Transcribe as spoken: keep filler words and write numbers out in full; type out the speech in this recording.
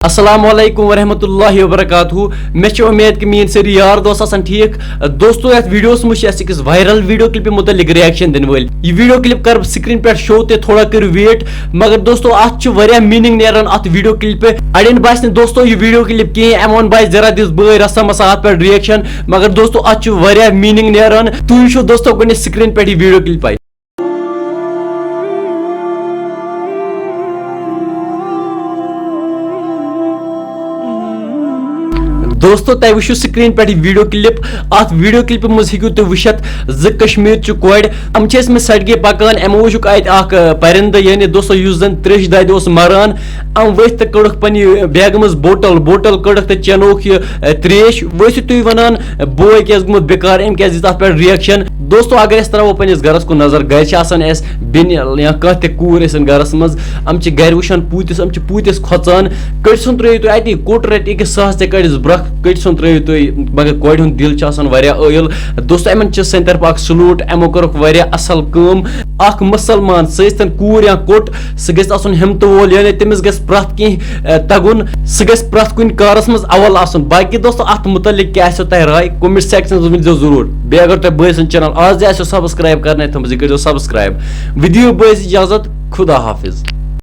السلام علیکم ورحمۃ اللہ وبرکاتہ۔ مےٚ چھِ اُمید کہِ میٲنۍ سٲری یار دوس آسن ٹھیٖک۔ دوستو، یتھ ویڈیوس منٛز چھِ اَسہِ أکِس وائرل ویڈیو کلپہِ متعلق ریاکشن دِنہٕ وٲلۍ۔ یہِ ویڈیو کلپ کرٕ بہٕ سکرین پٮ۪ٹھ شو تہِ، تھوڑا کٔرِو ویٹ۔ مگر دوستو، اتھ چھُ واریاہ میٖننگ نیران اتھ ویڈیو کلپہِ۔ اڑٮ۪ن باسہِ نہٕ دوستو یہِ ویڈیو کلپ کینٛہہ، یِمن باسہِ ذرا دِژ بٲے رسا مسا اتھ پٮ۪ٹھ ریاکشن۔ مگر دوستو، اتھ چھُ واریاہ میٖننگ نیران۔ تُہۍ وٕچھِو دوستو گۄڈٕنِچ سکرین پٮ۪ٹھ یہِ ویڈیو کلپ۔ دوستو، تۄہہِ وٕچھِو سکرین پٮ۪ٹھ یہِ ویڈیو کلپ۔ اتھ ویڈیو کلپہِ منٛز ہیٚکِو تُہۍ وٕچھِتھ زٕ کشمیٖرچہِ کورِ۔ یِم چھِ ٲسمٕتۍ سڑکہِ پکان، یِمو وٕچھُکھ اتہِ اکھ، آ، پرندٕ، یعنی دوستو، یُس زن تریشہِ دادِ اوس مران۔ یِم ؤتھۍ تہٕ کٔڑٕکھ پننہِ بیگہٕ منٛز بوٹل، بوٹل کٔڑٕکھ تہٕ چینووُکھ یہِ، آ، تریش۔ ؤسِو تُہۍ ونان، بوے کیازِ گوٚمُت بیکار، أمۍ کیازِ دِژ اتھ پٮ۪ٹھ ریاکشن؟ دوستو، اگر أسۍ تراوو پننِس گرس کُن نظر، گرِ چھِ آسان اَسہِ بیٚنہِ یا کانٛہہ تہِ کوٗر ٲسِن گرس منٛز، یِم چھِ گرِ وٕچھان پوٗتِس، یِم چھِ پوٗتِس کھۄژان۔ کٔٹۍ سُنٛد ترٲیِو تُہۍ اَتی، کوٚٹ رَٹہِ أکِس ساس تہِ کَڑٮ۪س برٛکھ، کٔٹۍ سُنٛد ترٲیِو تُہۍ، مگر کورِ ہُنٛد دِل چھُ آسان واریاہ ٲیِل۔ دوستو، یِمن چھِ سانہِ طرفہٕ اکھ salute، یِمو کٔرٕکھ واریاہ اصل کٲم۔ اکھ مُسلمان، سُہ ٲسۍتن کوٗر یا کوٚٹ، سُہ گژھِ آسُن ہمتہٕ وول، یعنی تٔمِس گژھِ پرٛٮ۪تھ کینٛہہ، اَ، تَگُن۔ سُہ گژھِ پرٛٮ۪تھ کُنہِ کارَس منٛز اول آسُن۔ باقٕے دوستو، اَتھ مُتعلِق کیٛاہ آسیو تۄہہِ راے؟ Comment sectionس منٛز ؤنۍزیو ضروٗر۔ بیٚیہِ اگر تۄہہِ بٲے سُنٛد channel آز تہِ آسیو subscribe کَرنَے تھٲومٕژ، یہِ کٔرۍزیو subscribe۔ وۄنۍ دِیِو بٲیِس اِجازت، خدا حافظ۔